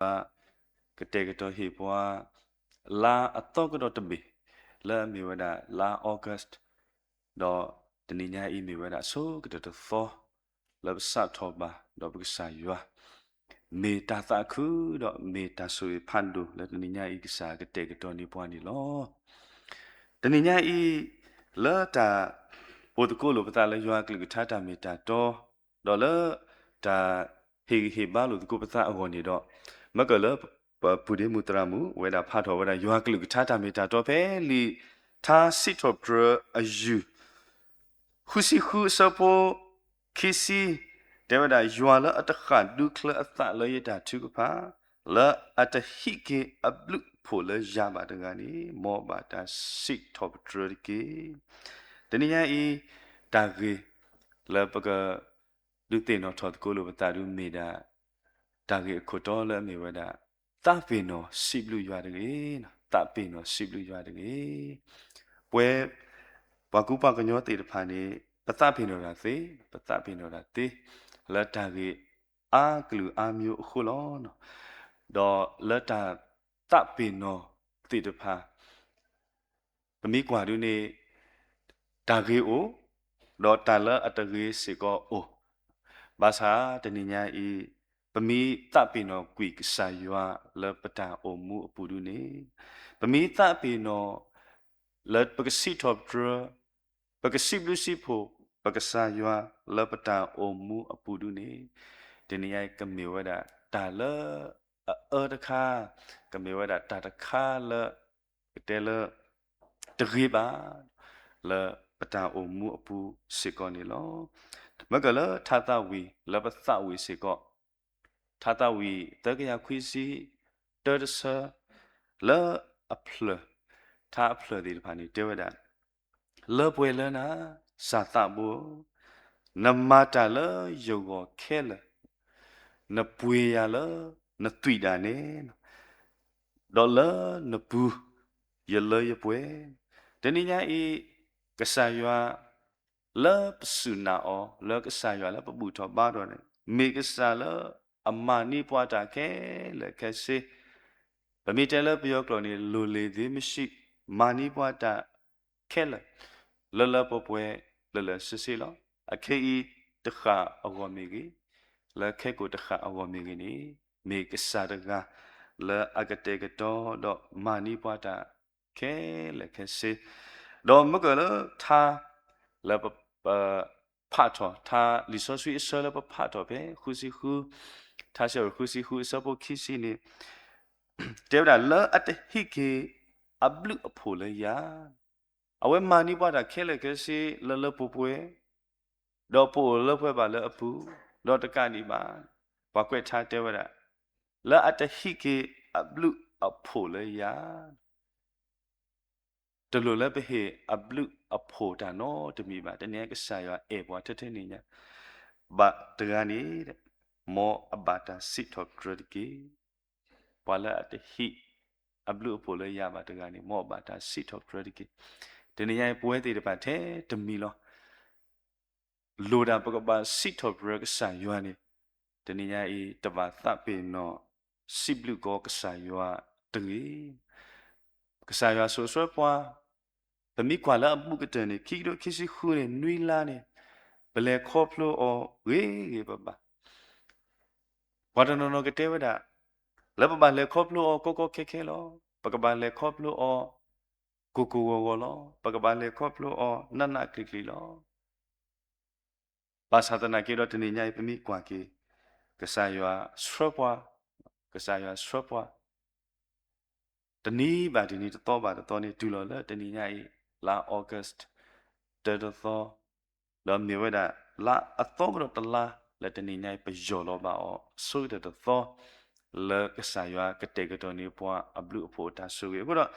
ကစၢ်ယွၤ ကတဲာ်ကတီၤဟ့ၣ်ပှၤ လါအသီကဒီးတဘ့ၣ် လၢအမ့ၢ်ဝဲဒၣ်လါ August, ဒီးတနံၤညါအံၤမ့ၢ်ဝဲဒၣ်အဆိကတၢၢ်တသီ လၢပစးထီၣ်ဘၣ် ဒီးပကစၢ်ယွၤ မ့ၢ်တၢ်သးခု ဒီးမ့ၢ်တၢ်ဆိၣ်ဂ့ၤဖးဒိၣ် လၢတနံၤညါအံၤကစၢ်ကတဲာ်ကတီၤန့ၢ်ပှၤန့ၣ်လီၤ. တနံၤညါအံၤ လၢတၢ်အိၣ်သကိးလိာ်ပသးလၢယွၤကလုၢ်ကထါတၢ်မ့ၢ်တၢ်တီ ဒီးလၢတၢ်ဟ့ၣ်ဂံၢ်ဟ့ၣ်ဘါလိာ်သကိးပသးအဂီၢ်န့ၣ်ဒီး, မ့ၢ်ကလၢပပုၢ်ဒ့မုၣ်သရၣ်မုၣ် ဝဲဒၣ်ဖးထီၣ်ဝဲဒၣ်ယွၤကလုၢ်ကထါတၢ်မ့ၢ်တၢ်တီဖဲလံာ်ထါစံးထီၣ်ပတြၢၤအယုၢ် ဃုဆံဃုအဆၢဖိခံဆံ, တဲဝဲဒၣ် ယွၤလၢအတဃၣ်ဒူချၢအသးလၢယတၢ်ထုကဖၣ်, လၢအတဟံးက့ၤအဘျုးအဖှိၣ်လၢယၤဘၣ်တဂၤန့ၣ် မ်အဘၣ်တၢ်စံးထီၣ်ပတြၢၤတက့ၢ်. တနံၤညါအံၤ တၢ်ဂ့ၢ်လၢပကဒုးသ့ၣ်နီၣ်ထီၣ်သကိးလိာ်ပသးဒုးမ့ၢ်ဒၣ် တၢ်ဂ့ၢ်အခိၣ်တီလၢအမ့ၢ်ဝဲဒၣ် သးပ့ၤနီၣ်စံးဘျုးယွၤတဂ့ၤ, သးပ့ၤနီၣ်စံးဘျုးယွၤတဂ့ၤ. ပဝဲ ပှၤကူပှၤကညီသ့ၣ်တဖၣ်န့ၣ် ပသးပ့ၤနီၣ်တၢ်သ့, ပသးပ့ၤနီၣ်တၢ်သ့ လၢတၢ်ဂ့ၢ်အါကလုာ်အါမျိုးအဃိလီၤ. ဒီးလၢတၢ်သးပ့ၤနီၣ်သ့ၣ်တဖၣ် ပမ့ၢ်ကွၢ်ဒုးန့ၣ် တၢ်ဂ့ၤအိၣ်, ဒီးတၢ်လၢအတဂ့ၤစ့ၢ်ကီးအိၣ်, ဘၣ်ဆၣ်တနံၤညါအံၤ ပမ့ၢ်သးပ့ၤနီၣ်ကွံာ်ကစၢ်ယွၤလၢပတၢ်အိၣ်မူအပူၤဒုးန့ၣ်, ပမ့ၢ်သးပ့ၤနီၣ် လၢပကစံးထီၣ်ပတြၢၤ, ပကစံးဘျုးစံးဖှိၣ် ပကစၢ်ယွၤလၢပတၢ်အိၣ်မူအပူၤဒုးန့ၣ်, တနံၤညါအံၤကမ့ၢ်ဝဲဒၣ်တၢ်လၢအအၢတခါ, ကမ့ၢ်ဝဲဒၣ်တၢ်တခါလၢ ကတဲလၢ တဂ့ၤဘၣ် လၢပတၢ်အိၣ်မူအပူၤစ့ၢ်ကီးန့ၣ်လီၤ. မ့ၢ်ကလၢထါသးဝံၣ်လၢပသးဝံၣ်စ့ၢ်ကီး, ထါသးဝံၣ်သၢကယၤခွံဆံတၢတဆၢ လၢအဖျၢၣ်, ထါအဖျၢၣ်သ့ၣ်တဖၣ်န့ၣ် တဲဝဲဒၣ်, လၢပှဲၤလၢနၤ စီၤသးဘိ, နမၤတၢ်လၢယဂီၢ်ခဲလၢာ်, နပှ့ၤယၤလၢနသွံၣ်ဒၣ်နဲ, ဒီးလၢနပူၤ ယလၢယပှဲၤ, တနံၤညါအံၤ ကစၢ်ယွၤ လၢပစူၢ်နာ်အီၤ လၢကစၢ်ယွၤလၢပဘူၣ်ထီၣ်ဘါထီၣ်န့ၣ် မ့ၢ်ကစၢ်လၢအမၤန့ၢ်ပှၤတၢ်ခဲလၢာ်ခဲဆ့, ပမ့ၢ်တဲလၢပယီၤကျိာ်န့ၣ် လီၢ်လံၤသ့မ့ၢ်ဆံး မၤန့ၢ်ပှၤတၢ်ခဲလၢာ် လၢလၢပှဲၤပှဲၤလၢလၢဆ့ဆ့လီၤ. အခဲအံၤတဃၣ်အဂီၢ်မ့ၢ်ဂ့ၤ, လၢခဲကိာ်တဃၣ်အဂီၢ်မ့ၢ်ဂ့ၤန့ၣ်, မ့ၢ်ကစၢ်တဂၤ လၢအကတဲာ်ကတီၤဒီးမၤန့ၢ်ပှၤတၢ်ခဲလၢာ်ခဲဆ့, ဒီးမ့ၢ်ကလၢထါ လၢပ ဖးထီၣ် ထါလံာ်စီဆှံအဆၢလၢပဖးထီၣ်ဖဲဃုဆံဃု, ထါဆံဃုဆံဃုအဆၢဖိခံဆံန့ၣ်, တဲဝဲဒၣ်လၢအတဟံးက့ၤအဘျုးအဖှိၣ်လၢယၤ, အဝဲမၤန့ၢ်ပှၤတၢ်ခဲလၢာ်ခဲဆ့လၢလၢပှဲၤပှဲၤ, ဒီးပအိၣ်လၢပှဲၤဘၣ်လၢအပူၤ, ဒီးတကးဒံးဘၣ်, ပှၤကွဲးထါတဲဝဲဒၣ်, လၢအတဟံးက့ၤအဘျုးအဖှိၣ်လၢယၤ တလိၣ်လၢပဟ့ၣ်အဘျုးအဖှိၣ်တၢ်နီတမံၤဘၣ်. တနံၤအံၤကစၢ်ယွၤအဲၣ်ပှၤထဲထဲန့ၣ်ညါ, ဘၣ်တဂၤန့ၣ်, မ်အဘၣ်တၢ်စံးထီၣ်ပတြၢၤတက့ၢ်. ပှၤလၢအတဟံးအဘျုးအဖှိၣ်လၢယၤဘၣ်တဂၤန့ၣ် မ်အဘၣ်တၢ်စံးထီၣ်ပတြၢၤတက့ၢ်. တနံၤညါအံၤပဝဲသ့ၣ်တဖၣ်ထဲတမံၤလီၤ. လိၣ်ဒၣ်ပကဘၣ်စံးထီၣ်ပတြၢၤကစၢ်ယွၤန့ၣ်, တနံၤညါအံၤ တဘၣ်သးပ့ၤနီၣ်စံးဘျုးကီးကစၢ်ယွၤတဂ့ၤ. ကစၢ်ယွၤစိာ်ဆှၢပှၤ, ပမ့ၢ်ကွၢ်လၢအဘူးကတၢၢ်န့ၣ် ခံကထိခံဆံဃုန့ၣ် နွံလါန့ၣ်, ပလဲၤခီဖျိအီၤဂ့ၤဂ့ၤဘၣ်ဘၣ်. ပှၤတနီၤနီၤကတဲဝဲဒၣ်, လၢပဘၣ်လဲၤခီဖျိအီၤကီကီခဲခဲလီၤ. ပကဘၣ်လဲၤခီဖျိအီၤ ကိၢ်ကိၢ်ဂီၤဂီၤလီၤ. ပကဘၣ်လဲၤခီဖျိအီၤနးနးကျံၤကျံၤလီၤ. ဘၣ်ဆၣ်သနာ်က့ဒီးတနံၤညါအံၤ ပမ့ၢ်ကွၢ်က့ၤ ကစၢ်ယွၤဆှၢပှၤ, ကစၢ်ယွၤဆှၢပှၤ တနံၤဘၣ်တနံၤ တသီဘၣ်တသီန့ၣ် တုၤလီၤလၢတနံၤညါအံၤ လါ August တၢတသီ, ဒီးမ့ၢ်ဝဲဒၣ် လါအသီကဒီးတလါ လၢတနံၤညါအံၤ ပယီၢ်လီၤဘၣ်အီၤ ဆိကတၢၢ်တသီ လၢကစၢ်ယွၤကတဲာ်ကတီၤန့ၢ်ပှၤအဘျုးအဖှိၣ်အတၢ်ဆိၣ်ဂ့ၤအဃိဒီး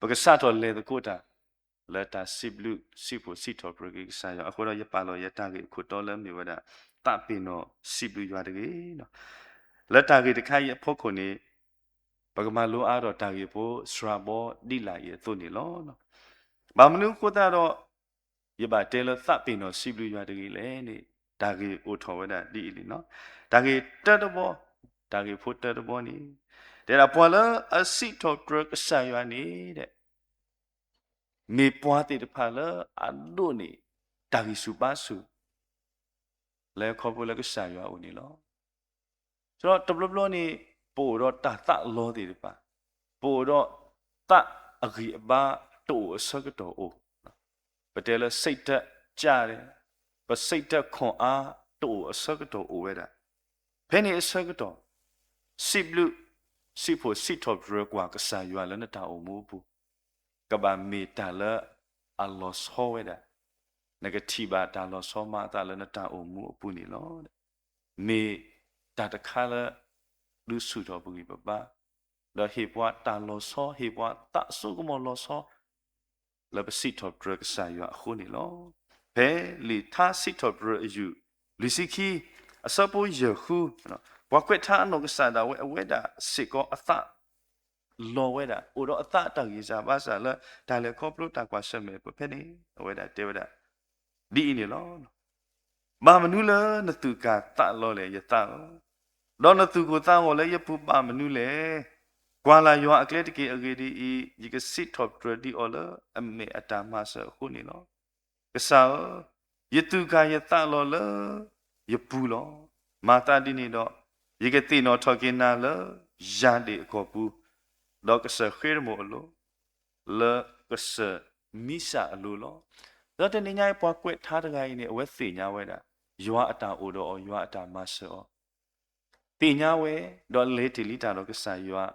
ပကစးထီၣ်လဲၤသကိးတၢ် လၢတၢ်စံးဘျုးစံးဖှိၣ်စံးထီၣ်ပတြၢၤက့ၤကစၢ်ယွၤအဃိဒီး ယပာ်လီၤယတၢ်ဂ့ၢ်အခိၣ်တီလၢမ့ၢ်ဝဲဒၣ် သးပ့ၤနီၣ်စံးဘျုးယွၤတဂ့ၤ. လၢတၢ်ဂ့ၢ်တခါအံၤအဖီခိၣ်န့ၣ် ပကမၤလိအါထီၣ်တၢ်ဂ့ၢ်ဖိစှၤဘီဒ်လာ်အံၤအသိးန့ၣ်လီၤ. ဘၣ်မနုၤအဃိသတးဒီး ယဘၣ်တဲလၢသးပ့ၤနီၣ်စံးဘျုးယွၤတဂ့ၤလဲၣ်န့ၣ် တၢ်ဂ့ၢ်အိၣ်ထီၣ်ဝဲဒၣ်ဒ်အံၤန့ၣ်လီၤ. တၢ်ဂ့ၢ်တၢတဘီ တၢ်ဂ့ၢ်ဖိတၢတဘီန့ၣ် တဲဒၣ်ပှၤလၢအစံးထီၣ်ပတြၢၤကစၢ်ယွၤန့ၣ် မ့ၢ်ပှၤသ့ၣ်တဖၣ်လၢအဒိးန့ၢ် တၢ်ဂံၢ်ဆူၣ်ဘါဆူၣ် လၢခီဖျိလၢကစၢ်ယွၤအအိၣ်န့ၣ်လီၤ. ဒီးတဘျီဘျီန့ၣ် ပအိၣ်ဒီးတၢ်သးလီသ့ၣ်တဖၣ်, ပအိၣ်ဒီးသးအဂံၢ်အဘါတအိၣ်အဆၢကတီၢ်အိၣ်, ပတဲလၢစိတ်ဓာတ်ကျတယ်, ပစိတ်ဓာတ်ခွန်အားတအိၣ်အဆၢကတီၢ်အိၣ်ဝဲဒၣ်. ဖဲန့ၣ်အဆၢကတီၢ် စံးဘျုးစံးဖှိၣ်စံးထီၣ်ပတြၢၤကွၢ်ကစၢ်ယွၤလၢနတၢ်အိၣ်မူအပူၤ, ကဘၣ်မ့ၢ်တၢ်လၢအလီၤဆီဝဲဒၣ်, နကထံၣ်ဘၣ်တၢ်လီၤဆီမၤအသးလၢနတၢ်အိၣ်မူအပူၤန့ၣ်လီၤ. မ့ၢ်တၢ်တခါလၢ ဒုးဆူၣ်ထီၣ်ပဂံၢ်ပဘါ, ဒီးဟ့ၣ်ပှၤတၢ်လီၤဆီ, ဟ့ၣ်ပှၤသးစိကမီၤလီၤဆီ လၢပစံးထီၣ်ပတြၢၤကစၢ်ယွၤအဃိန့ၣ်လီၤ. ဖဲလံာ်ထါစံးထီၣ်ပတြၢၤအယုၢ် လွံၢ်ဆံခံ အဆၢဖိယဲၢ်ဃု, ပှၤကွဲးထါအနီၢ်ကစၢ်ဒၣ်ဝဲ အဝဲဒၣ်စ့ၢ်ကီးအသးလီဝဲဒၣ်, အိၣ်ဒီးအသးတၢ်ဂံၢ်စၢ်ဘါစၢ်လၢ တၢ်လဲၤခီဖျိတၢ်ကွၢ်ဆၢၣ်မဲာ်ဖဲန့ၣ် အဝဲဒၣ်တဲဝဲဒၣ် ဒ်အံၤန့ၣ်လီၤ. ဘၣ်မနုၤလၢနသူၣ်ကၢ်သးလီၤလဲၣ် ယသးဧၢ, ဒီးနသူၣ်ကိၢ်သးဂီၤလၢယပူၤဘၣ်မနုၤလဲၣ်. ကွၢ်လၢ်ယွၤအကျဲတက့ၢ်. အဂ့ၢ်ဒ်အံၤ, ယကစံးထီၣ်ပတြၢၤဒံးအီၤလၢအမဲာ်အတၢ်မၤစၢၤအဃိန့ၣ်လီၤ. ကစၢ်ဧၢ, ယသူၣ်ကၢ်ယသးလီၤလၢယပူၤလီၤ. မၤသးဒ်န့ၣ်ဒီး, ယကသ့ၣ်နီၣ်ထီၣ်က့ၤနၤလၢယၢ်ဒ့ၣ်အကီၢ်ပူၤ, ဒီးကစၢၢ်ဃ့ရမိၣ်အလိၤ, လၢကစၢၢ်မံစၢ်အလိၤလီၤ. ဒီးတနံၤညါအံၤ ပှၤကွဲးထါတဂၤအံၤန့ၣ် အဝဲသ့ၣ်ညါဝဲဒၣ် ယွၤအတၢ်အိၣ်ဒီးအီၤ, ယွၤအတၢ်မၤစၢၤအီၤ သ့ၣ်ညါဝဲ, ဒီးလဲၤတ့ၢ်လံတၢ်ဒီးကစၢ်ယွၤ,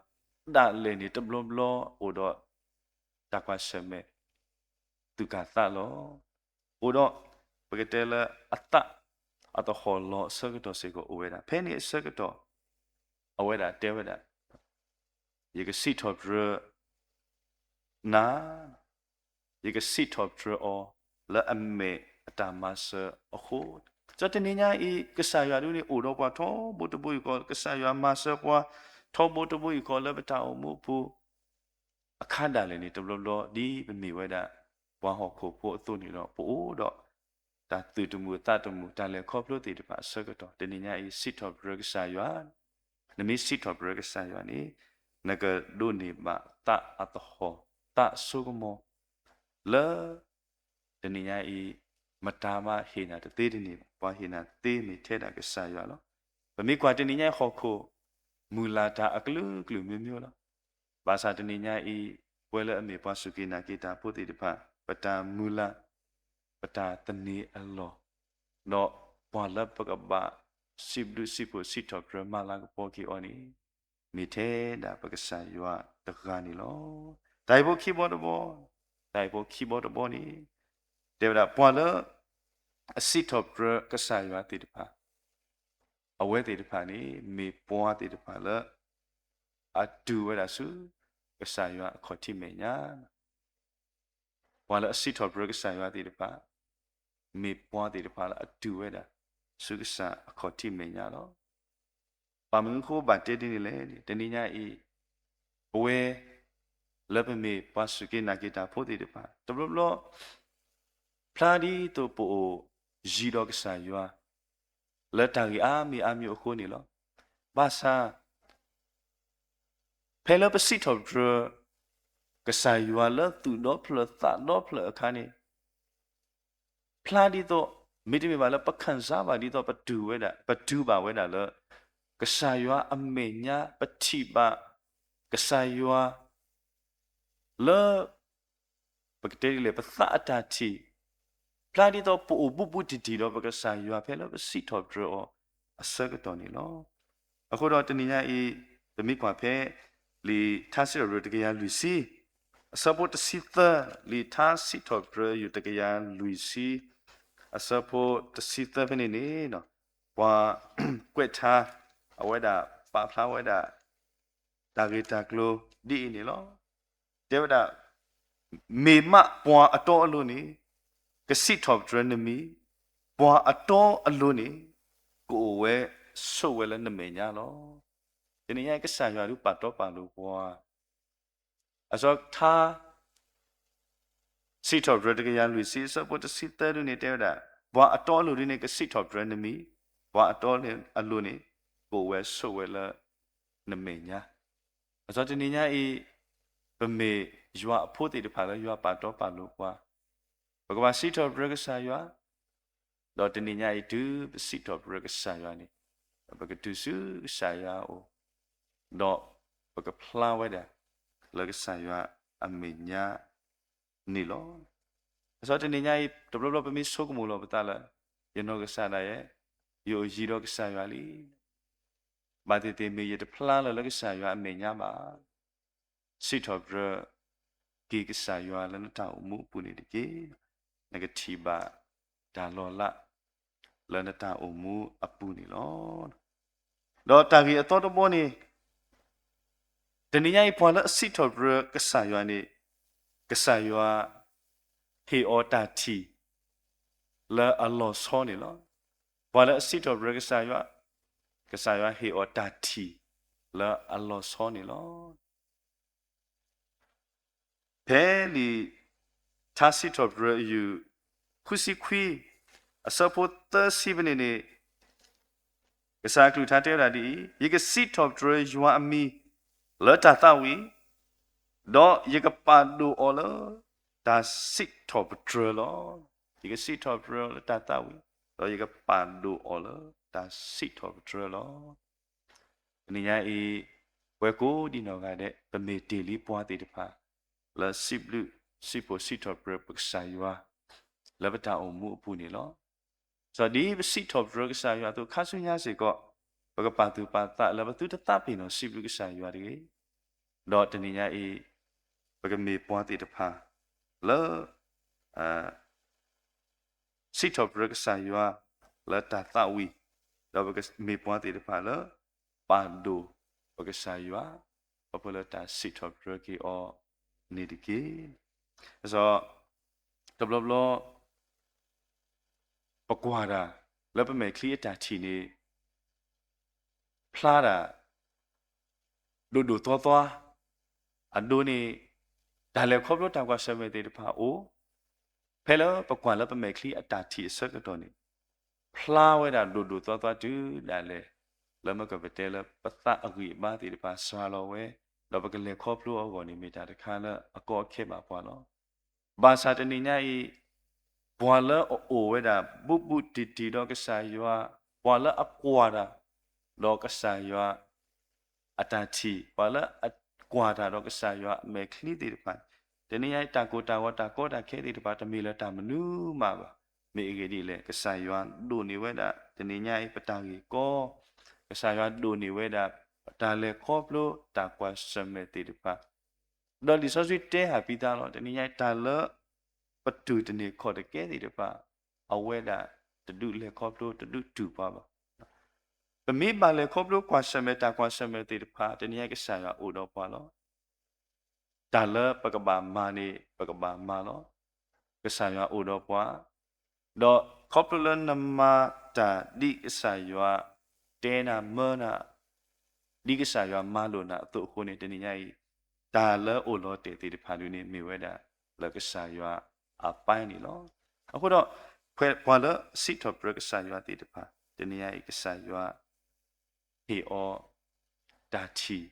ဒၣ်လဲာ်န့ၣ်တဘျီဘျီအိၣ်ဒီး တၢ်ကွၢ်ဆၢၣ်မဲာ်, သူၣ်ကၢ်သးလီၤ, အိၣ်ဒီး ပကတဲလၢအသးအသဟီၣ်လီၤအဆၢကတီၢ်စ့ၢ်ကီးအိၣ်ဝဲဒၣ်. ဖဲန့ၣ်အဆၢကတီၢ် အဝဲဒၣ်တဲဝဲဒၣ် ယကစံးထီၣ်ပတြၢၤနၤ, ယကစံးထီၣ်ပတြၢၤအီၤလၢအမဲာ်အတၢ်မၤစၢၤအဃိ, ဒီးတနံၤညါအံၤ ကစၢ်ယွၤဒ်န့ၣ် အိၣ်ဒီးပှၤထီဘိတဘိယူၢ်ဃီ, ကစၢ်ယွၤမၤစၢၤပှၤထီဘိတဘိယူၢ်ဃီလၢပတၢ်အိၣ်မူအပူၤ အခါဒၣ်လဲာ်န့ၣ် တဘျီဘျီဒ်ပမ့ၢ်ဝဲဒၣ် ပှၤဟီၣ်ခိၣ်ဖိအသိးန့ၣ်ဒီး ပအိၣ်ဒီး တၢ်သူၣ်တမုာ်သးတမုာ် တၢ်လဲၤခီဖျိသ့ၣ်တဖၣ်အဆၢကတီၢ် တနံၤညါအံၤ စံးထီၣ်ပတြၢၤကစၢ်ယွၤ, နမ့ၢ်စံးထီၣ်ပတြၢၤကစၢ်ယွၤန့ၣ် နကဒိးန့ၢ်ဘၣ်သးအသဟီၣ်, သးအစိကမီၤ လၢ တနံၤညါအံၤ မတၤမးဟ့ၣ်နၤတသ့တန့ၢ်ဘၣ်, ပှၤဟ့ၣ်နၤသ့မ့ၢ်ထဲဒၣ်ကစၢ်ယွၤလီၤ. ပမ့ၢ်ကွၢ်တနံၤညါအံၤဟီၣ်ခိၣ် မုၢ်လၢ်တၢ်အကလုာ်ကလုာ်မ့ၢ်မ့ၢ်လီၤ. ဘၣ်ဆၣ်တနံၤညါအံၤ ပဝဲလၢအမ့ၢ်ပှၤစူၢ်က့ၤနာ်က့ၤတၢ်ဖိသ့ၣ်တဖၣ် ပတၢ်မုၢ်လၢ် ပတၢ်သန့ၤအလီၢ်, ဒီးပှၤလၢပကဘၣ် စံးဘျုးစံးဖှိၣ်စံးထီၣ်ပတြၢၤမၤလၤကပီၤက့ၤအီၤန့ၣ် မ့ၢ်ထဲဒၣ်ပကစၢ်ယွၤတဂၤန့ၣ်လီၤ. တၢ်ဂ့ၢ်ဖိခံဘီတဘီ, တၢ်ဂ့ၢ်ဖိခံဘီတဘီန့ၣ် တဲဝဲဒၣ် ပှၤလၢ အစံးထီၣ်ပတြၢၤကစၢ်ယွၤသ့ၣ်တဖၣ် အဝဲသ့ၣ်တဖၣ်န့ၣ် မ့ၢ်ပှၤသ့ၣ်တဖၣ်လၢ အတုၤဝဲဒၣ်ဆူ ကစၢ်ယွၤအခီၣ်ထံးမဲာ်ညါ, ပှၤလၢအစံးထီၣ်ပတြၢၤကစၢ်ယွၤသ့ၣ်တဖၣ် မ့ၢ်ပှၤသ့ၣ်တဖၣ်လၢအတုၤဝဲဒၣ် ဆူကစၢ်အခီၣ်ထံးမဲာ်ညါလီၤ. ဘၣ်မနုၤအဃိဘၣ်တဲဒ်န့ၣ်လဲၣ်န့ၣ် တနံၤညါအံၤ ပဝဲ လၢပမ့ၢ်ပှၤစူၢ်က့ၤနာ်က့ၤတၢ်ဖိသ့ၣ်တဖၣ် တဘျီဘျီ ဖျါဒ်သိးပအိၣ်ယံၤဒီးကစၢ်ယွၤ လၢတၢ်ဂ့ၢ်အါမံၤအါမံၤအဃိန့ၣ်လီၤ. ဘၣ်ဆၣ် ဖဲလၢပစံးထီၣ်ပတြၢၤ ကစၢ်ယွၤလၢသူၣ်ဒီဖျၢၣ်သးဒီဖျၢၣ်အခါန့ၣ် ဖျါဒ်သိး မ့တမ့ၢ်ဘၣ်လၢပခံစားဘၣ်ဒ်သိးပတုၤဝဲဒၣ် ပတုၤဘၣ်ဝဲဒၣ်လၢ ကစၢ်ယွၤအမဲာ်ညါ ပထံၣ်ဘၣ် ကစၢ်ယွၤ လၢ ပကတဲဒ်လဲၣ် ပသးအတၢ်ထံၣ် ဖျါဒ်သိးပအိၣ်ဘူးဘူးတံၢ်တံၢ်ဒီးပကစၢ်ယွၤဖဲလၢပစံးထီၣ်ပတြၢၤအီၤအဆၢကတီၢ်န့ၣ်လီၤ. အဃိဒီးတနံၤညါအံၤ ပမ့ၢ်ကွၢ်ဖဲ လံာ်ထါစံးထီၣ်ပတြၢၤတကယၤလွံၢ်ဆံ အဆၢဖိတဆံသၢ, လံာ်ထါစံးထီၣ်ပတြၢၤယုၢ်တကယၤလွံၢ်ဆံ အဆၢဖိတဆံသၢဖဲန့ၣ်န့ၣ် ပှၤကွဲးထါ အဝဲဒၣ် ပာ်ဖျါဝဲဒၣ် တၢ်ဂ့ၢ်တၢ်ကျိၤဒ်အံၤန့ၣ်လီၤ. တဲဝဲဒၣ် မ့ၢ်မးပှၤအတီအလိၤန့ၣ် ကစံးထီၣ်ပတြၢၤနမံၤ, ပှၤအတီအလိၤန့ၣ် ကအိၣ်ဝဲဆိးဝဲလၢနမဲာ်ညါလီၤ. တနံၤညါအံၤကစၢ်ယွၤဒုးပာ်တီပာ်လိၤပှၤ အစီထါ စံးထီၣ်ပတြၢၤတကယၤလွံၢ်ဆံ အဆၢဖိတဆံသၢဒုန့ၣ်တဲဝဲဒၣ် ပှၤအတီအလိၤဒုန့ၣ် ကစံးထီၣ်ပတြၢၤနမံၤ, ပှၤအတီအလိၤန့ၣ် ကအိၣ်ဝဲဆိးဝဲလၢ နမဲာ်ညါ. အသိးတနံၤညါအံၤ, ပမ့ၢ်ယွၤအဖိသ့ၣ်တဖၣ်လၢယွၤပာ်တီပာ်လိၤပှၤ, ပကဘၣ်စံးထီၣ်ပတြၢၤကစၢ်ယွၤ, ဒီးတနံၤညါအံၤတုၤပစံးထီၣ်ပတြၢၤကစၢ်ယွၤန့ၣ်, ပကတုၤဆူကစၢ်ယွၤအအိၣ်, ဒီးပကဖျါဝဲဒၣ် လၢကစၢ်ယွၤအမဲာ်ညါန့ၣ်လီၤ. အသိးတနံၤညါအံၤ တဘျီဘျီပမ့ၢ်ဆိကမိၣ်လီၤပသးလၢ ယနီၢ်ကစၢ်ဒၣ်ယဲ, ယအိၣ်ယံၤဒီးကစၢ်ယွၤလံ. ဘၣ်သ့ၣ်သ့ၣ်မ့ၢ်ယတဖျါလၢၤလၢကစၢ်ယွၤအမဲာ်ညါဘၣ်, စံးထီၣ်ပတြၢၤက့ၤကစၢ်ယွၤလၢနတၢ်အိၣ်မူအပူၤန့ၣ်တက့ၢ်. နကထံၣ်ဘၣ်တၢ်လီၤလး လၢနတၢ်အိၣ်မူအပူၤန့ၣ်လီၤ. ဒီးတၢ်ဂ့ၢ်အသီတဘီန့ၣ်, တနံၤညါအံၤပှၤလၢအစံးထီၣ်ပတြၢၤကစၢ်ယွၤန့ၣ်, ကစၢ်ယွၤဟ့ၣ်အီၤတၢ်ထံၣ် လၢအလီၤဆီန့ၣ်လီၤ. ပှၤလၢအစံးထီၣ်ပတြၢၤကစၢ်ယွၤ, ကစၢ်ယွၤဟ့ၣ်အီၤတၢ်ထံၣ်လၢအလီၤဆီန့ၣ်လီၤ. ဖဲလံာ်ထါစံးထီၣ်ပတြၢၤအယုၢ် ဃုဆံခွံ အဆၢဖိသၢဆံဖဲန့ၣ်န့ၣ်, ကစၢ်အကလုၢ်ကထါတဲဝဲဒၣ်ဒ်အံၤ, ယကစံးထီၣ်ပတြၢၤယွၤအမံၤ လၢတၢ်သးဝံၣ်, ဒီးယကပာ်ဒိၣ်အီၤလၢတၢ်စံးထီၣ်ပတြၢၤလီၤ. ယကစံးထီၣ်ပတြၢၤလၢတၢ်သးဝံၣ်, ဒီးယကပာ်ဒိၣ်အီၤလၢတၢ်စံးထီၣ်ပတြၢၤလီၤ. တနံၤညါအံၤ, ပဝဲကိးဒံနီၢ်ဂၤဒဲး ပမ့ၢ်တ့ၢ်လံပှၤသ့ၣ်တဖၣ် လၢစံးဘျုးစံးဖှိၣ်စံးထီၣ်ပတြၢၤပကစၢ်ယွၤ လၢပတၢ်အိၣ်မူအပူၤန့ၣ်လီၤ. စီၤဒ်ပစံးထီၣ်ပတြၢၤကစၢ်ယွၤအသိး ခါဆူညါစ့ၢ်ကီး ပကပာ်သူၣ်ပာ်သးလၢပသုတသးပ့ၤနီၣ်စံးဘျုးကစၢ်ယွၤတဂ့ၤ. ဒီးတနံၤညါအံၤ, ပကမ့ၢ်ပှၤသ့ၣ်တဖၣ် လၢ စံးထီၣ်ပတြၢၤကစၢ်ယွၤ လၢတၢ်သးဝံၣ်, ဒီးပကမ့ၢ်ပှၤသ့ၣ်တဖၣ်လၢ ပာ်ဒိၣ်ပကစၢ်ယွၤ, ခီဖျိလၢတၢ်စံးထီၣ်ပတြၢၤက့ၤအီၤန့ၣ်တက့ၢ်. အစီ, တဘျီဘျီ ပကွၢ်တၢ် လၢပမဲာ်ချံအတၢ်ထံၣ်န့ၣ် ဖျါတၢ် ဒိၣ်ဒိၣ်သွါသွါ, အဒိန့ၣ် တၢ်လဲၤခီဖျိတၢ်ကွၢ်ဆၢၣ်မဲာ်သ့ၣ်တဖၣ်အိၣ်, ဖဲလၢပကွၢ်လၢပမဲာ်ချံအတၢ်ထံၣ်အဆၢကတီၢ်န့ၣ် ဖျါဝဲဒၣ်ဒိၣ်ဒိၣ်သွါသွါတုၤဒၣ်လဲာ်, လၢမ့ၢ်ကပတဲလၢပသးအဂံၢ်အဘါသ့ၣ်တဖၣ်စှၤလီၤဝဲ, ဒီးပကလဲၤခီဖျိအဂီၢ်န့ၣ် မ့ၢ်တၢ်တခါလၢအကီအခဲဘၣ်ပှၤလီၤ. ဘၣ်ဆၣ်တနံၤညါအံၤ, ပှၤလၢအအိၣ်ဝဲဒၣ် ဘူးဘူးတံၢ်တံၢ်ဒီးကစၢ်ယွၤ, ပှၤလၢအကွၢ်တၢ် ဒီးကစၢ်ယွၤ အတၢ်ထံၣ်, ပှၤလၢအကွၢ်တၢ်ဒီးကစၢ်ယွၤအမဲာ်ချံသ့ၣ်တဖၣ်, တနံၤညါအံၤ တၢ်ကိၢ်တၢ်ဂီၤ တၢ်ကီတၢ်ခဲသ့ၣ်တဖၣ် တမ့ၢ်လၢတၢ်မနုၤမးဘၣ်. မ့ၢ်အဂ့ၢ်ဒ်လဲၣ်, ကစၢ်ယွၤဒိၣ်န့ၢ်ဝဲဒၣ် တနံၤညါအံၤ ပတၢ်ဂ့ၢ်ကီ, ကစၢ်ယွၤဒိၣ်န့ၢ်ဝဲဒၣ် တၢ်လဲၤခီဖျိတၢ်ကွၢ်ဆၢၣ်မဲာ်သ့ၣ်တဖၣ်, ဒီးလံာ်စီဆှံတဲဟးဖံးသးလီၤ, တနံၤညါအံၤ တၢ်လၢပတုၤတန့ၢ်ခီၣ်တကဲသ့ၣ်တဖၣ်, အဝဲဒၣ်တဒုးလဲၤခီဖျိ တဒုးတုၤပှၤဘၣ်. ပမ့ၢ်ဘၣ်လဲၤခီဖျိကွၢ်ဆၢၣ်မဲာ်တၢ်ကွၢ်ဆၢၣ်မဲာ်သ့ၣ်တဖၣ်, တနံၤညါအံၤ ကစၢ်ယွၤအိၣ်ဒီးပှၤလီၤ. တၢ်လၢပကဘၣ်မၤန့ၣ် ပကဘၣ်မၤလီၤ. ကစၢ်ယွၤအိၣ်ဒီးပှၤ, ဒီးခီဖျိလၢနမၤတၢ်ဒ်ကစၢ်ယွၤတဲနၤမၢနၤ, ဒ်ကစၢ်ယွၤမၤလိာ်နၤအသိးအဃိန့ၣ် တနံၤညါအံၤ တၢ်လၢအိၣ်လီၤတဲာ်သ့ၣ်တဖၣ်ဒုန့ၣ် မ့ၢ်ဝဲဒၣ်လၢကစၢ်ယွၤအပၢ်န့ၣ်လီၤ. အဃိဒီး ပှၤလၢစံးထီၣ်ပတြၢၤကစၢ်ယွၤသ့ၣ်တဖၣ် တနံၤညါအံၤ ကစၢ်ယွၤ ဟ့ၣ်အီၤ တၢ်ထံၣ်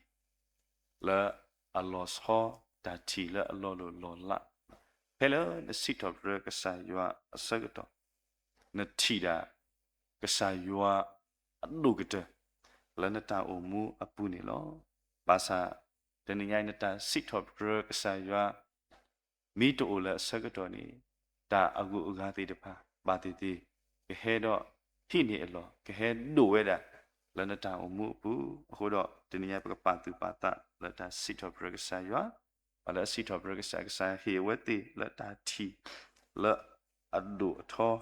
လၢအလီၤဆီ, တၢ်ထံၣ်လၢအလီၤလိၢ်လီၤလး, ဖဲလၢနစံးထီၣ်ပတြၢၤကစၢ်ယွၤအဆၢကတီၢ်, နထံၣ်ဒၣ် ကစၢ်ယွၤအဒိၣ်ကတၢၢ် လၢနတၢ်အိၣ်မူအပူၤန့ၣ်လီၤ. ဘၣ်ဆၣ် တနံၤညါအံၤ နတၢ်စံးထီၣ်ပတြၢၤကစၢ်ယွၤ မ့ၢ်တအိၣ်လၢအဆၢကတီၢ်န့ၣ် တၢ်အဂုၤအဂၤသ့ၣ်တဖၣ် ဘၣ်သ့ၣ်သ့ၣ် ကဟဲဒီးဟံးန့ၢ်အလီၢ် ကဟဲဒိၣ်ဝဲဒၣ် လၢနတၢ်အိၣ်မူအပူၤ. အဃိဒီး တနံၤညါပကပာ်သူၣ်ပာ်သးလၢတၢ်စံးထီၣ်ပတြၢၤကစၢ်ယွၤ, ပှၤလၢအစံးထီၣ်ပတြၢၤကစၢ် ကစၢ်ယွၤဟ့ၣ်အဝဲသ့ၣ်လၢတၢ်ထံၣ် လၢအဒိၣ်အထီ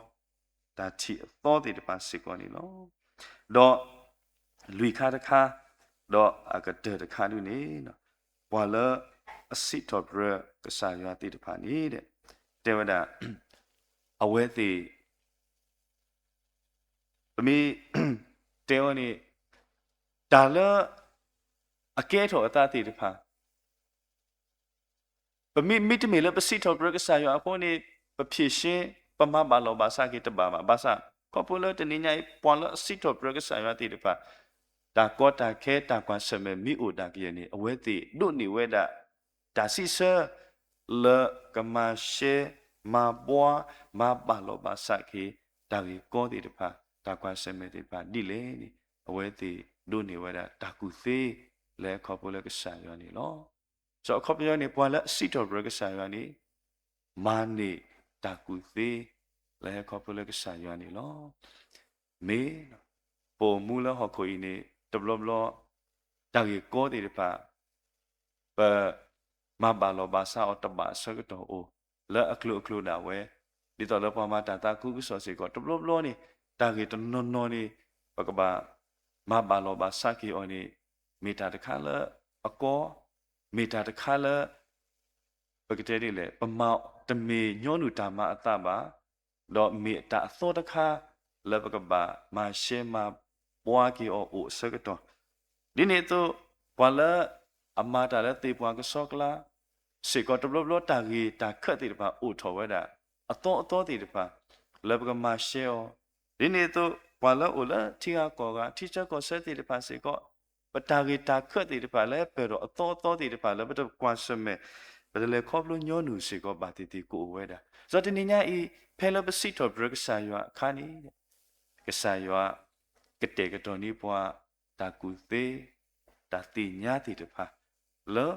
တၢ်ထံၣ်အသီသ့ၣ်တဖၣ်စ့ၢ်ကီးန့ၣ်လီၤ. ဒီးလွံၢ်ခါတခါ, ဒီးအကတၢၢ်တခါဒုန့ၣ်, ပှၤလၢအစံးထီၣ်ပတြၢၤကစၢ်ယွၤသ့ၣ်တဖၣ်န့ၣ် တဲဝဲဒၣ် အဝဲသ့ၣ် ပမ့ၢ်တဲဝဲန့ၣ် တၢ်လၢအကဲထီၣ်အသးသ့ၣ်တဖၣ် ပမ့ၢ် မ့တမ့ၢ်လၢပစံးထီၣ်ပတြၢၤကစၢ်ယွၤအဃိန့ၣ် ပဖြေရှင်း ပမၤဘၣ်လီၢ်ဘၣ်စးက့ၤတဘၣ်ဘၣ်. ဘၣ်ဆၣ် ခီဖျိလၢတနံၤညါအံၤ ပှၤလၢအစံးထီၣ်ပတြၢၤကစၢ်ယွၤသ့ၣ်တဖၣ် တၢ် တၢ်ကီတၢ်ခဲ တၢ်ကွၢ်ဆၢၣ်မဲာ်မ့ၢ်အိၣ်ဒၣ်ကယဲၢ်န့ၣ် အဝဲသ့ၣ်ဒိးန့ၢ်ဝဲဒၣ် တၢ်စံးဆၢ လၢကမၤရှဲ မၤဘှါ မၤဘၣ်လီၤဘၣ်ဆးက့ၤ တၢ်ဂ့ၢ်ကီသ့ၣ်တဖၣ် တၢ်ကွၢ်ဆၢၣ်မဲာ်သ့ၣ်တဖၣ်ဒ်လဲၣ်န့ၣ် အဝဲသ့ၣ်ဒိးန့ၢ်ဝဲဒၣ်တၢ်ကူၣ်သ့ လၢခီဖျိလၢကစၢ်ယွၤန့ၣ်လီၤ. စီၤအခီပညီန့ၣ် ပှၤလၢအစံးထီၣ်ပတြၢၤကစၢ်ယွၤန့ၣ် မၤန့ၢ်တၢ်ကူၣ်သ့ လၢဟဲခီဖျိလၢကစၢ်ယွၤန့ၣ်လီၤ. မ့ၢ် ပအိၣ်မူလၢဟီၣ်ခိၣ်အံၤန့ၣ် တဘျီဘျီ တၢ်ဂ့ၢ်ကီသ့ၣ်တဖၣ် ပ မၤဘၣ်လီၤဘၣ်ဆးအီၤတဘၣ်အဆၢကတီၢ်အိၣ် လၢအကျိၤအကျိၤဒၣ်ဝဲ, ဒ်သိးလၢပှၤမၤတၢ်သးခုကစီၣ်စ့ၢ်ကီး တဘျီဘျီန့ၣ် တၢ်ဂ့ၢ်တနီၤနီၤန့ၣ် ပကဘၣ် မၤဘၣ်လီၤဘၣ်ဆးက့ၤအီၤန့ၣ် မ့ၢ်တၢ်တခါလၢအကီ, မ့ၢ်တၢ်တခါလၢ ပကတဲဒ်လဲၣ် ပမၤတမ့ၢ်ညီနုၢ်တၢ်မၤအသးဘၣ်, ဒီးမ့ၢ်တၢ်အသီတခါ လၢပကဘၣ်မၤရှဲမၤဘှါက့ၤအီၤအိၣ်အဆၢကတီၢ်, ဒ်န့ၣ်အသိး ပှၤလၢအမၤတၢ်လၢသ့ၣ်ပှၢ်ကဆှီကျါ စ့ၢ်ကီးတဘျီဘျီတၢ်ဂ့ၢ်တၢ်ခၢၣ်သ့ၣ်တဖၣ်အိၣ်ထီၣ်ဝဲဒၣ် အသီအသီသ့ၣ်တဖၣ် လၢပကမၤရှဲအီၤ, ဒ်န့ၣ်အသိး ပှၤလၢအိၣ်လၢထံဂၤကီၢ်ဂၤ ထံဆၢကီၢ်ဆၢသ့ၣ်တဖၣ်စ့ၢ်ကီး ပတၢ်ဂ့ၢ်တၢ်ခၢၣ်သ့ၣ်တဖၣ်လၢပၢၢ်ထီၣ်အသီအသီသ့ၣ်တဖၣ် လၢပတကွၢ်ဆၢၣ်မဲာ် ပတလဲၤခီဖျိညီနုၢ်စ့ၢ်ကီးဘၣ်သ့ၣ်သ့ၣ်ကအိၣ်ဝဲဒၣ်. ဒီးတနံၤညါအံၤ ဖဲလၢပစံးထီၣ်ပတြၢၤကစၢ်ယွၤအခါန့ၣ် ကစၢ်ယွၤကတဲာ်ကတီၤန့ၢ်ပှၤ တၢ်ကူၣ်သ့ တၢ်သ့ၣ်ညါသ့ၣ်တဖၣ် လၢ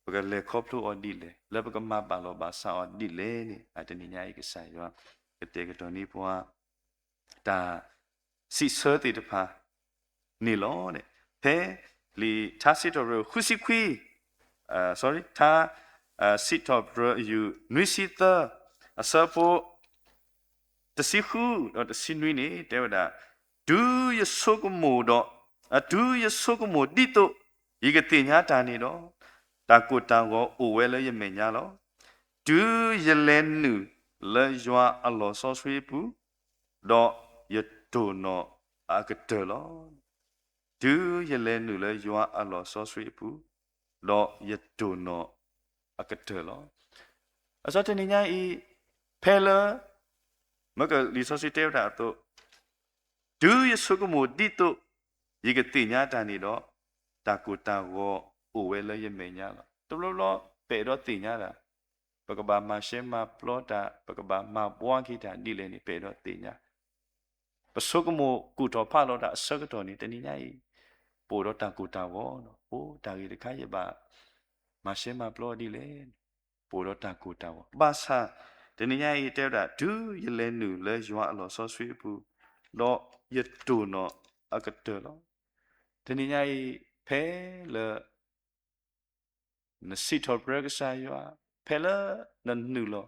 ပကလဲၤခီဖျိအီၤဒ်လဲၣ်, လၢပကမၤဘၣ်လီၤဘၣ်ဆးအီၤဒ်လဲၣ်န့ၣ် အတနံၤညါအံၤ ကစၢ်ယွၤ ကတဲာ်ကတီၤန့ၢ်ပှၤ တၢ်စံးဆၢသ့ၣ်တဖၣ်န့ၣ်လီၤ. ဖဲလံာ်ထါစံးထီၣ်ပတြၢၤ ဃုဆံခွံ sorry ထါ စံးထီၣ်ပတြၢၤအယုၢ် နွံဆံသၢ အဆၢဖိ တဆံဃုဒီးတဆံနွံန့ၣ် တဲဝဲဒၣ်, တုၤယဆိကမိၣ်ဒီး, တုၤယဆိကမိၣ်ဒ်သိး ယကသ့ၣ်ညါတၢ်န့ၣ်ဒီး, တၢ်ကိၢ်တၢ်ဂီၤအိၣ်ဝဲလၢယမဲာ်ညါလီၤ. တုၤယလဲၤနုာ်လၢယွၤအလီၢ်စီဆှံအပူၤ, ဒီးယတိၢ်နီၣ်အကတၢၢ်လီၤ. တုၤယလဲၤနုာ်လၢယွၤအလီၢ်စီဆှံအပူၤ, ဒီးယတိၢ်နီၣ်အကတၢၢ်လီၤ. အစီတနံၤညါအံၤ ဖဲလၢ မ့ၢ်ကလံာ်စီဆှံတဲဝဲဒၣ်အသိး, တုၤယဆိကမိၣ်ဒ်သိး ယကသ့ၣ်ညါတၢ်န့ၣ်ဒီး, တၢ်ကိၢ်တၢ်ဂီၤအိၣ်ဝဲလၢယမဲာ်ညါလီၤ. တဘျီဘျီ ပအဲၣ်ဒိးသ့ၣ်ညါတၢ်, ပကဘၣ်မၤရှဲမၤပျီတၢ်, ပကဘၣ်မၤဘှါက့ၤတၢ်ဒ်လဲၣ်န့ၣ် ပအဲၣ်ဒိးသ့ၣ်ညါ ပဆိကမိၣ်ကူၣ်ထီၣ်ဖးလီၤတၢ်အဆၢကတီၢ်န့ၣ် တနံၤညါအံၤ ပအိၣ်ဒီးတၢ်ကိၢ်တၢ်ဂီၤ, အိၣ်တၢ်ဂ့ၢ်တခါ ယဘၣ်မၤရှဲမၤပျီဒ်လဲၣ်, ပအိၣ်ဒီးတၢ်ကိၢ်တၢ်ဂီၤ. ဘၣ်ဆၣ် တနံၤညါအံၤတဲဝဲဒၣ် တုၤယလဲၤနုာ်လၢယွၤအလီၢ်စီဆှံအပူၤ, ဒီးယတိၢ်နီၣ်အကတၢၢ်လီၤ. တနံၤညါအံၤ ဖဲလၢ နစံးထီၣ်ပတြၢၤကစၢ်ယွၤ, ဖဲလၢနနုာ်လီၤ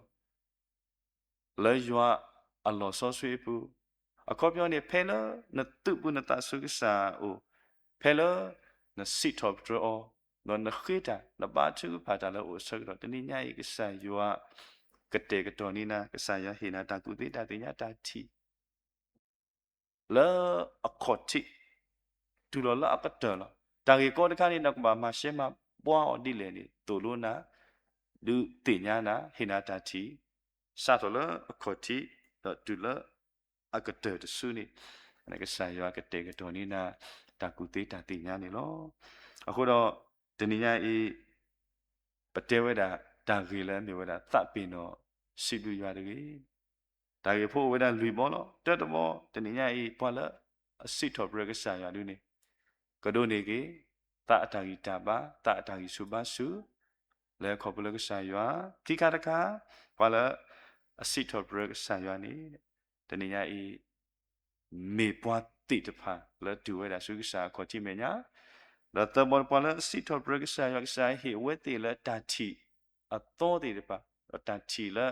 လၢယွၤအလီၢ်စီဆှံအပူၤ, အခီပညီန့ၣ် ဖဲလၢနသုးပူၤနသးဆူကစၢ်အအိၣ်, ဖဲလၢနစံးထီၣ်ပတြၢၤအီၤ, ဒီးနဃ့တၢ် နဘါထုကဖၣ်တၢ်လၢအအိၣ်အဆၢကတီၢ် တနံၤညါအံၤ ကစၢ်ယွၤကတဲာ်ကတီၤန့ၢ်နၤ, ကစၢ်ယွၤဟ့ၣ်နၤတၢ်ကူၣ်သ့တၢ်သ့ၣ်ညါတၢ်ထံၣ် လၢအခီၣ်ထံး တုၤလီၤလၢအကတၢၢ်လီၤ. တၢ်ဂ့ၢ်ကီတခါန့ၣ် နကဘၣ်မၤရှဲမၤဘှါအီၤဒ်လဲၣ်န့ၣ် သိၣ်လိနၤ, ဒုးသ့ၣ်ညါနၤ, ဟ့ၣ်နၤတၢ်ထံၣ်, စးထီၣ်လၢအခီၣ်ထံး ဒီးတုၤလၢအကတၢၢ်တစုန့ၣ် ကစၢ်ယွၤကတဲာ်ကတီၤန့ၢ်နၤ တၢ်ကူၣ်သ့တၢ်သ့ၣ်ညါန့ၣ်လီၤ. အဃိဒီး တနံၤညါအံၤ ပတဲဝဲဒၣ် တၢ်ဂ့ၢ်လၢအမ့ၢ်ဝဲဒၣ် သးပ့ၤနီၣ်စံးဘျုးယွၤတဂ့ၤ. တၢ်ဂ့ၢ်ဖိအိၣ်ဝဲဒၣ်လွံၢ်ဘီလီၤ. တၢတဘီ တနံၤညါအံၤ ပှၤလၢအစံးထီၣ်ပတြၢၤကစၢ်ယွၤဒ်န့ၣ် ကဒိးန့ၢ်က့ၤ သးအတၢ်ဂံၢ်တၢ်ဘါ သးအတၢ်ဂံၢ်ဆူၣ်ဘါဆူၣ် လၢခီဖျိလၢကစၢ်ယွၤ, ခံခါတခါ ပှၤလၢအစံးထီၣ်ပတြၢၤကစၢ်ယွၤန့ၣ် တနံၤညါအံၤ မ့ၢ်ပှၤသ့ၣ်တဖၣ်လၢတုၤဝဲဒၣ်ဆူကစၢ်အခီၣ်ထံးမဲာ်ညါ, ဒီးသၢဘီ ပှၤလၢအစံးထီၣ်ပတြၢၤကစၢ်ယွၤ ကစၢ်ဟ့ၣ်အဝဲသ့ၣ်လၢတၢ်ထံၣ်အသီသ့ၣ်တဖၣ် ဒီးတၢ်ထံၣ်လၢ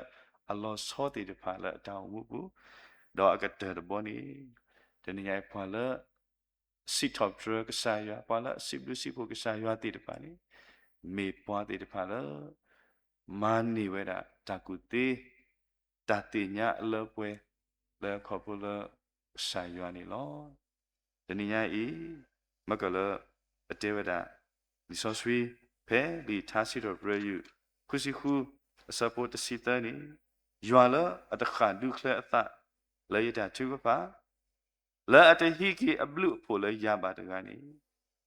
အလီၤဆီသ့ၣ်တဖၣ်လၢအတၢ်အိၣ်မူပူၤ, ဒီးအကတၢၢ်တဘီန့ၣ် တနံၤညါအံၤ ပှၤလၢ စံးထီၣ်ပတြၢၤကစၢ်ယွၤ ပှၤလၢအစံးဘျုးစံးဖှိၣ်ကစၢ်ယွၤသ့ၣ်တဖၣ်န့ၣ် မ့ၢ်ပှၤသ့ၣ်တဖၣ်လၢ မၤန့ၢ်ဝဲဒၣ်တၢ်ကူၣ်သ့ တၢ်သ့ၣ်ညါအလၢပှဲၤ လၢခီဖျိလၢကစၢ်ယွၤန့ၣ်လီၤ. တနံၤညါအံၤ မ့ၢ်ကလၢ ပတဲဝဲဒၣ် လံာ်စီဆှံ ဖဲလံာ်ထါစံးထီၣ်ပတြၢၤယုၢ် ဃုဆံဃု အဆၢဖိတဆံသၢန့ၣ်, ယွၤလၢအတဃၣ်ဒူချၢအသး လၢယတၢ်ထုကဖၣ် လၢအတဟံးက့ၤအဘျုးအဖှိၣ်လၢယၤဘၣ်တဂၤန့ၣ်,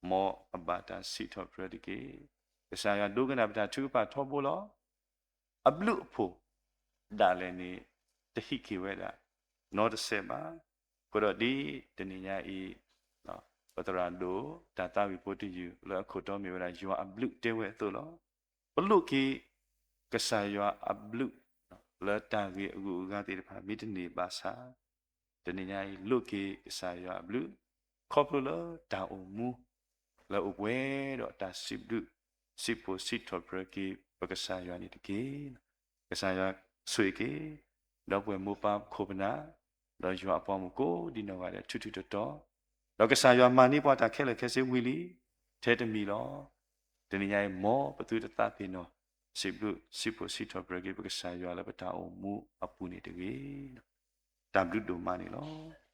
မ်အဘၣ်တၢ်စံးထီၣ်ပတြၢၤတက့ၢ်. ကစၢ်ယွၤဒိကနၣ်ပတၢ်ထုကဖၣ်ထီဘိလီၤ. အဘျုးအဖှိၣ်ဒၣ်လဲာ်န့ၣ် တဟံးက့ၤဝဲဒၣ်နီတစဲးဘၣ်. အဃိဒီးဒ်တနံၤညါအံၤ ပသရၣ်ဒိၣ်တၢ်သးဝံၣ်ဖိတယုၢ်လၢအခိၣ်တီမ့ၢ်ဝဲဒၣ်ယွၤအဘျုးတဲဝဲအသိးလီၤ. ပလိၣ်က့ၤကစၢ်ယွၤအဘျုး လၢတၢ်ဂ့ၢ်အဂုၤအဂၤသ့ၣ်တဖၣ် မ့ၢ်တန့ၢ်ဘၣ်ဆၣ်, တနံၤညါအံၤ လိၣ်က့ၤကစၢ်ယွၤအဘျုး ခီဖျိလၢတၢ်အိၣ်မူ လၢအိၣ်ပှဲၤဒီးတၢ်စံးဘျုး စံးဖှိၣ်စံးထီၣ်ပတြၢၤက့ၤပကစၢ်ယွၤန့ၣ်တက့ၢ်. ကစၢ်ယွၤဆိၣ်ဂ့ၤက့ၤ ဒီပုၢ်ဝဲၢ်မိၢ်ပၢ်ခိၣ်ပနၢ် ဒီးယွၤအပှၤမုၣ်ကိးဒံနီၢ်ဂၤဒဲး ထူထူတီတီ, ဒီးကစၢ်ယွၤမၤန့ၢ်ပှၤတၢ်ခဲလၢာ်ခဲဆ့ဝံၤလံ ထဲတမံၤလီၤ. တနံၤညါအံၤ မ်ပသုတသးပ့ၤနီၣ် စံးဘျုးစံးဖှိၣ်စံးထီၣ်ပတြၢၤက့ၤပကစၢ်ယွၤလၢပတၢ်အိၣ်မူအပူၤန့ၣ်တဂ့ၤ. တၢ်ဘျုးဒိၣ်မးန့ၣ်လီၤ.